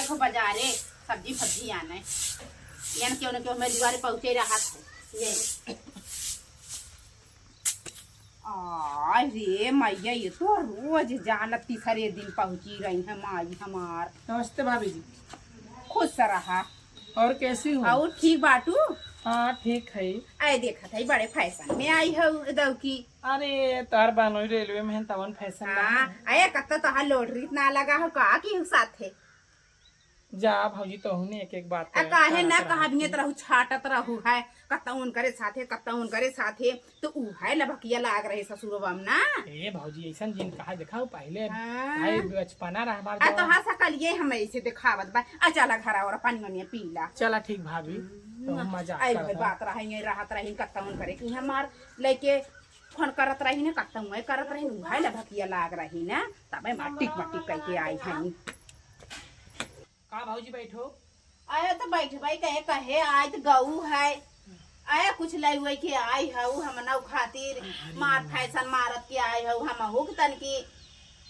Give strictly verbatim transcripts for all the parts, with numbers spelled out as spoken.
तो बाजारे सब्जी फब्जी आने, यानी केहू न केहू हमें दुआरे पहुँचे रहत है। ये अरे मैया, ये तो रोज जानत तीसरे दिन पहुँची रही है माई हमार। नमस्ते भाभी जी। खुश रहा। और कैसी हो? और ठीक बाटू? हाँ, ठीक है। आए देखत है, बड़े फैशन में आई हो दौकी। अरे, तार बानोई रेलवे में है, तवन फैशन बा। हाँ, आए कत्ता तोहार लॉटरी ना लगा हो का की साथे? जा भौजी, तोहू ने एक एक बात आ, कहे, काहे ना कहत रहू, छाटत रहू है, कत्ता उनकरे साथे, कत्ता उनकरे साथे, तो ऊ है लभकिया लाग रहे ससुरवा में ना। ए भौजी, ऐसन जिन कहा, देखा पहले हाँ। भाई बचपना रहा हमार आ, तो जवान। हाँ, सकल ये हम ऐसे दिखावत बा। आ, चला घर और पानी वानी पी ला। चला ठीक भाभी, तो हम मजाक आई करत भाई हन। बात रहे, ये रहत रही, कत्ता उनकरे कि हमार लइके फोन करत रही ना, कत्ता उहे करत रही, ऊ है लभकिया लाग रही ना, तबे माटिक माटिक कह के आई हनी। का भौजी बैठो? अरे तो बैठबै कहे, कहे आज तो गऊ है। अरे कुछ लउए के आई हऊ हमनऊ खातिर, अरे मार माँ। फैशन मारत के आई हऊ, हमहू के तनकी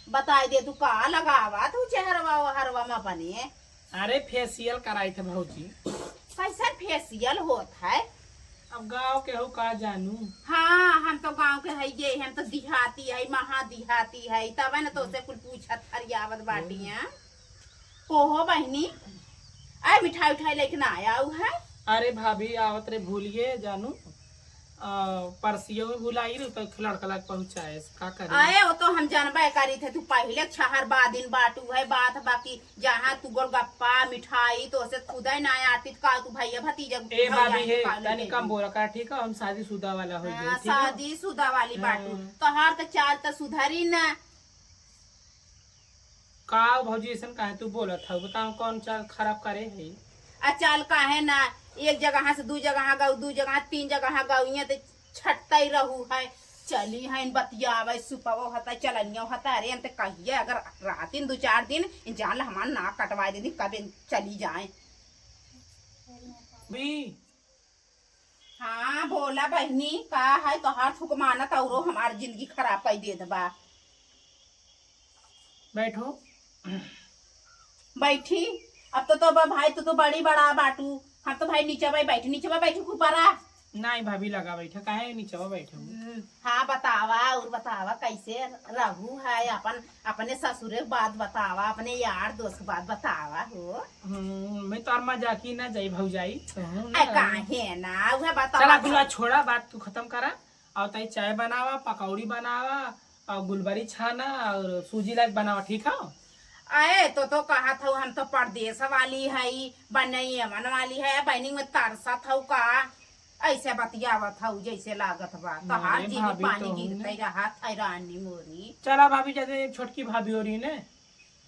बताई दे, तू का लगावा तू चेहरवा ओहरवा में अपने? अरे फेशियल कराई थे भौजी। कैसन फेशियल होत है? अब गाँव के हो का जानू। हाँ, हम तो गाँव के है, ये हम तो देहाती है, महा देहाती है, तबे न तोसे कुल पूछत फरियावत बाटी हैं। ओहो बहिनी, आए मिठाई उठाई लेके ना आया हऊ है? अरे भाभी, आवत रे भूलिए जानू, आ, परसियो में भुलाई रही तो लड़का लाग पहुँचाए, का करी? आए, वो तो हम जानबे करी थे, तू पहले छहर बादिन बाटू है, बात बाकी जहाँ तू गोलगप्पा, मिठाई, तोसे खुदे ना आती, तो का तू भैया भतीजा ए भैया भाभी के हे, का ले तनी लेबू? कम बोला का, ठीक है? हम शादीशुदा वाला हो गए, हाँ, ठीक है? शादीशुदा वाली हाँ। बाटू, तोहार तो चाल तो सुधरी ना। का भौजी, ऐसन काहे तू बोलत हऊ? बताओ, कौन चाल खराब करे है? आ चाल काहे ना, एक जगह से दू जगह गऊ, दू जगह तीन जगह गऊ, यहाँ तो छटतई रहू है, चली हैं बतियावे, सुपवो हता, चलनियो हता, अरे, हम तो कहिए, अगर रहतीन दू चार दिन, जान ला हमार नाक कटवा देती, कब चली जाए। भी हाँ, बोला बहिनी, का है तोहार थुकमानत औरो हमार जिंदगी खराब कई देत बा। बैठो। बैठी। अब तो, तो बा भाई, तू तो बड़ी बड़ा बाटू, हम तो भाई नीचे भाई बैठी, नीचे भाई बैठी, ऊपरा। नहीं भाभी, लगा बैठा, काहे नीचे बैठे हो? हम्म, हाँ, बतावा और बतावा, कैसे रहू है अपन अपने ससुरे के बात बतावा, अपने यार दोस्त के बात बतावा हो। हम्म, मैं तो अम्मा जाकी ना जाई भौजाई, तो हूँ ना। ए, काहे ना, उहे बतावा चला, तो। गुलवा छोड़ा, बात तू खत्म करा। और ताई चाय बनावा, पकौड़ी बनावा, और गुलबरी छाना, और सूजी लाग बनावा, ठीक है? अरे, तो, तो कहत हऊ, हम तो परदेस वाली हई, बनई एमन वाली है, बहनी में तरसत हऊ का? ऐसे बतियावत हऊ जैसे लागत बा। तोहार अरे जीव भाभी, पानी तो गिरते हमने रहा, थैरानी मोरी। चला भाभी, जैसे एक छोटकी भाभी हो रही ने।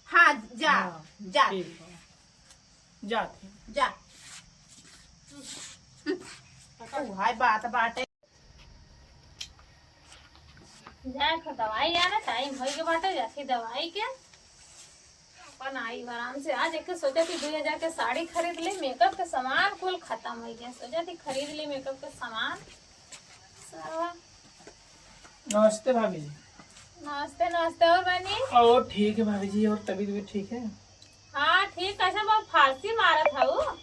हाँ, जा, हाँ, जा। ठीक है। जात ही। जा। उहाई बात बाटे। जाए के दवाई आना टाइम होई के बाटे, जाके दवाई के अपन आई आराम से। आज एक सोचा थी दो हजार के साड़ी खरीद ले, मेकअप के सामान कुल खत्म हो गया। सोचा थी खरीद ले मेकअप के सामान। सा- नमस्ते भाभी जी। नमस्ते, नमस्ते। और बनी? और ठीक है भाभी जी, और तबीयत भी ठीक है? हाँ ठीक, कैसे वो फारसी मारत हऊ?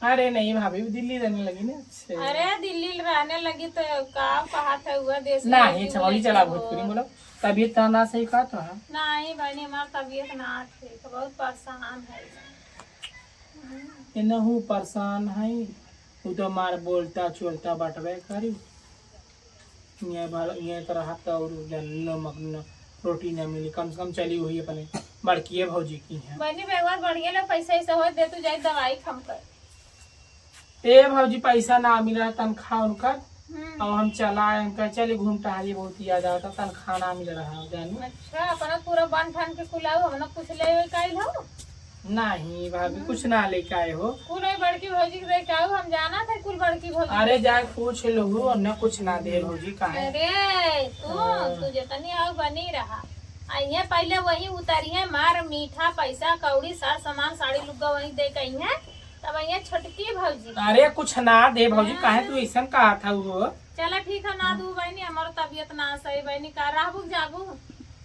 अरे नहीं भाभी, दिल्ली रहने लगी ना। अच्छा। अरे दिल्ली रहने लगी तो का कहत है हुआ देश में नहीं, दिल्ली चमौली चला हो। भोजपुरी बोलो। तबीयत तो ना सही का तो है? नहीं बहनी, हमार तबीयत ना ठीक, बहुत परेशान है। इनहू परेशान है, उ तो मार बोलता चोलता बटवे करी। ये भर, ये तो रहत और जन नमक न, रोटी न मिली, कम से कम चली हुई अपने बड़किए भौजी की है। बनी बेगवा बढ़िया ले पैसा ऐसा हो दे तू जाए दवाई खम कर। ए भौजी, पैसा ना मिला, तनख्वाह उनकर। हम्म। और हम चला, हम कह चली घूम टहली, बहुत याद आवता, तनख्वाह ना मिल रहा है, जानू। अच्छा, अपना पूरा बन ठन के कुलाऊ, हमने कुछ ले काइल हो? नहीं भाभी, हम्म। कुछ ना लेके आए हो। कुल वही बड़की भौजी के दे के आऊ, हम जाना था कुल बड़की भौजी। अरे जाए पूछ लो, हमने कुछ ना दे भौजी, काहे? अरे तू, हाँ। तू जितनी आऊ बनी रहा। आ ये पहले वही उतरी है, मार मीठा पैसा कौड़ी, सार सामान, साड़ी लुग्गा वही दे के आई है। तब ये छोटकी भौजी। अरे कुछ ना दे भौजी, हाँ। काहे तू ऐसन कहत हऊ हो? चला ठीक है, ना दू बहनी, हमार तबीयत ना सही बहनी, का रहबू जाबू?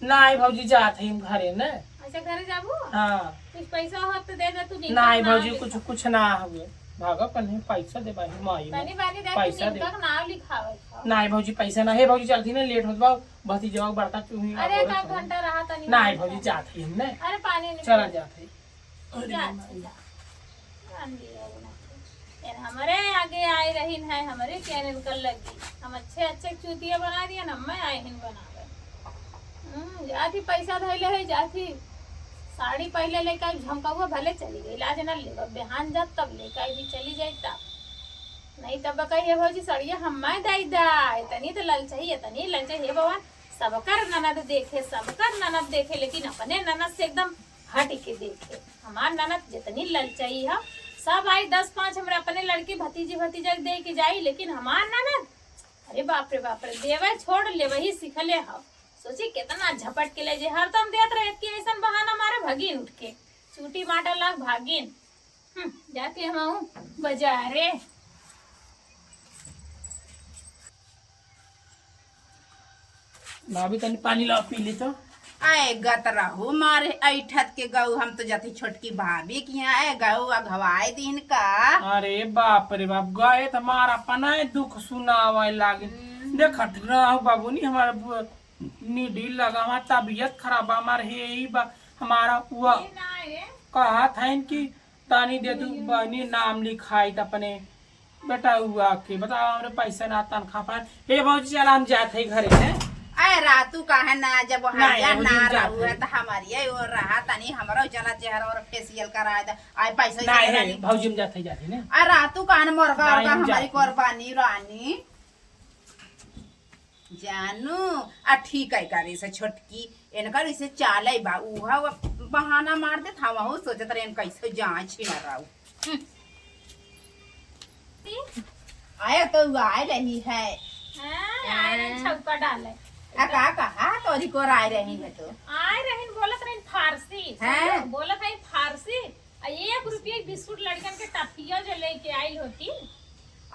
ना आई भौजी, जात है हम घरे न। अच्छा, घरे जाबू? हाँ। कुछ पैसा हो तो दे दे, तू निमका नाहीं के नाम भौजी, लिखा। कुछ, कुछ ना हुए। भागा पन्ने पैसा दे भाई, माई में। तनी बानी दे, तू पैसा दे। निमका के नाम लिखावे खाओ। नाहीं भौजी, पैसा ना है भौजी, चलती ना, लेट होत बा, भतीजवा के बड़का चूही अरे, आगे एक होत बा। घंटा रहा तनी नाहीं भौजी, जात ही हमने। अरे, पानी नहीं चला पी। जात है। अरे जा, माई। जा। जान दिया वो ना। यार, हमरे आगे आए रहीन है, हमरे चैनल कर लगी। हम अच्छे, अच्छे चूतिया बना दिए ना, मैं आए हिन बनावे। हम्म, जाती पैसा धैले है, जाती साड़ी पहले लेके आई, झमकाउआ भले चली गई, लाज ना लेबा, बिहान जात तब लेके आई, भी चली जाई तब। नहीं तब कही, "हे भौजी, सड़िया हम्मै दई दा, इतनी तो ललचाई, इतनी ललचाई, हे भगवान।" सबकर ननद देखे, सबकर ननद देखे, लेकिन अपने ननद से एकदम हट के देखे। हमार ननद जितनी ललचाई है, सब आई दस पाँच हमरे अपने लड़की भतीजी भतीजा के दे के जाई, लेकिन हमार ननद, अरे बाप रे बाप रे, देवे छोड़ ले, वही सीखले हो। सोची कितना झपट के ले जे, हरदम देत रहे कि ऐसन बहाना मारे भगीन उठ के, चूटी माटा लाग भागीन। हम्म, जाके हम आऊं बाजारे। भाभी, तनी पानी लाओ, पी ले तो। आए गत रहू मारे ऐठत के गऊ, हम तो जाती छोटकी भाभी के यहाँ, आए गऊ अघवाए दिन का। अरे बाप रे बाप, गए तो हमारा अपना ही दुख सुनावे लागे। हम्म। देखत रहू बाबू नी, हमारा बु-, निडी लगा, हमार तबीयत खराब बा, हमार हे ई बा, हमारा वो ये ना है। कहत हइन कि तनी दे तू बहनी नाम लिखाई त अपने बेटा हुआ के, बताओ, हमरे पैसा ना तनखा पाए। हे भौजी, चला, हम जात है घरे, हैं? अरे रातू काहे ना, जब नहीं, हरिया भौजी, ना हम जात रहू है। है, त हमारी ये ओर रहा तनी, हमरो चला चेहरा और फेशियल कराए दे। आए पैसा नहीं, से नहीं, भौजी, हम जात है, जात है ना। अरे रातू काहे ना, मोर घर नहीं, का हम हमारी जात है। कुर्बानी रानी। जानू, आ ठीक है करे से छोटकी, इनकर इसे चाले बा, उहा वो बहाना मार देत, हम हूँ सोचत रहे, इनका इसे जाँच ही ना रहू। हम्म। आए तो उ आए रही है। हाँ, आए रही हाँ। छौका डाले। आ का कहा, तोरी को आए रही है तो? आए रही, बोलत रही फारसी, हैं? समझो? बोलत रही फारसी। आ एक रुपया के बिस्कुट लड़कन के टफिया जो लेके आइल होती।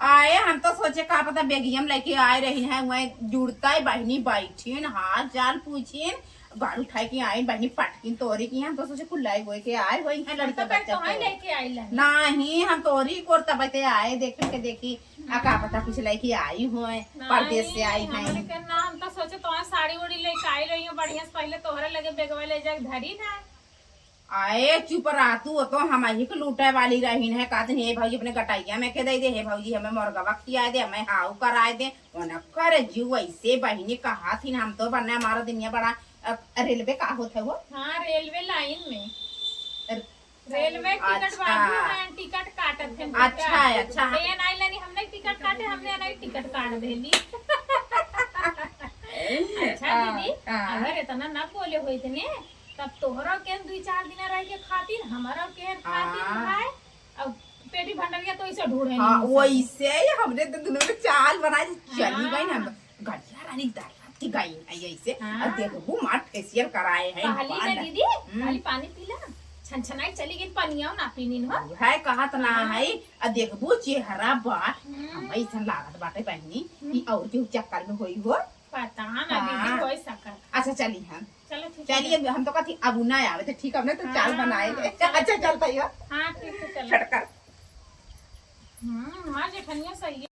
आए, हम तो सोचे का पता बेगियम लेके आए रही हैं, वहीं जुड़ता है बहनी बैठीन, हाल चाल पूछीन, घर उठाए के आइन बहनी पटकिन तोरी की, हम तो सोचे कुल्लाई होए के आए होई हैं लड़का तो बच्चा तो है के। लेके आइल है। नहीं, हम तोरी कोर तब ते आए, देखे के देखी, आ का पता कुछ लेके आई होए, नहीं, परदेस से आई हमरे हैं। के ना, हम तो सोचे तोहरे साड़ी उड़ी लेके आई रही हो बढ़िया से, पहले तोहरे लगे बेगवा ले जाके धरी ना। आए चुप रह तू, वो तो हम ही के लूटे वाली रहीन है, कहत नहीं, "हे भौजी अपने गटैया में के दे दे, हे भौजी हमें मोरगवा खिया दे, हमें हाउ कराए दे।" उनकर जीव ऐसे बहिनी कहा थी ना, हम तो बने हमारा दुनिया बड़ा, अ, रेलवे का होत है वो? हाँ, रेलवे लाइन में। अ, रेलवे टिकट अच्छा। बाबू हैं, टिकट काटत हैं अच्छा बेटा। है, अच्छा। ट्रेन आई लानी, हमने टिकट काटे, हमने नहीं टिकट काट देली। अच्छा हाँ, दीदी, हाँ। अगर इतना ना बोले होइत ने, तब तोहरो के दुई चार दिन रह के खातिर, हमारो के खातिर हाँ। भाई, अब पेटी भंडरिया तो इसे ढूंढे हाँ, नहीं सब। वैसे ही हमने तो दोनों में चाल बनाई, चली हाँ। गई ना, गड़िया रानी दर्द की गई है ऐसे, हाँ। अब देखबू मार फेशियल कराए हैं, कहली बाल ना है। दीदी, हम्म। खाली पानी पीला, छनछनाई चली गई, पनिया ना पीनी हो। है, कहा तो ना हाँ। है, अब देखबू चेहरा बा, हम्म। हम ऐसा लागत बाटे बहनी, हम्म। कि और केहू चक्कर में होई हो। पता ना हाँ। दीदी, होई सकत। अच्छा, चली हम। चलो, ठीक है। चलिए, हम तो कहती, अब ना आवे, तो ठीक, हमने तो चाल हाँ, बनाए ले। चलो, अच्छा, ठीक। चलता ही हो। हाँ, ठीक है, चलो। छटकर। हम्म, हमार जेठनिया सही है।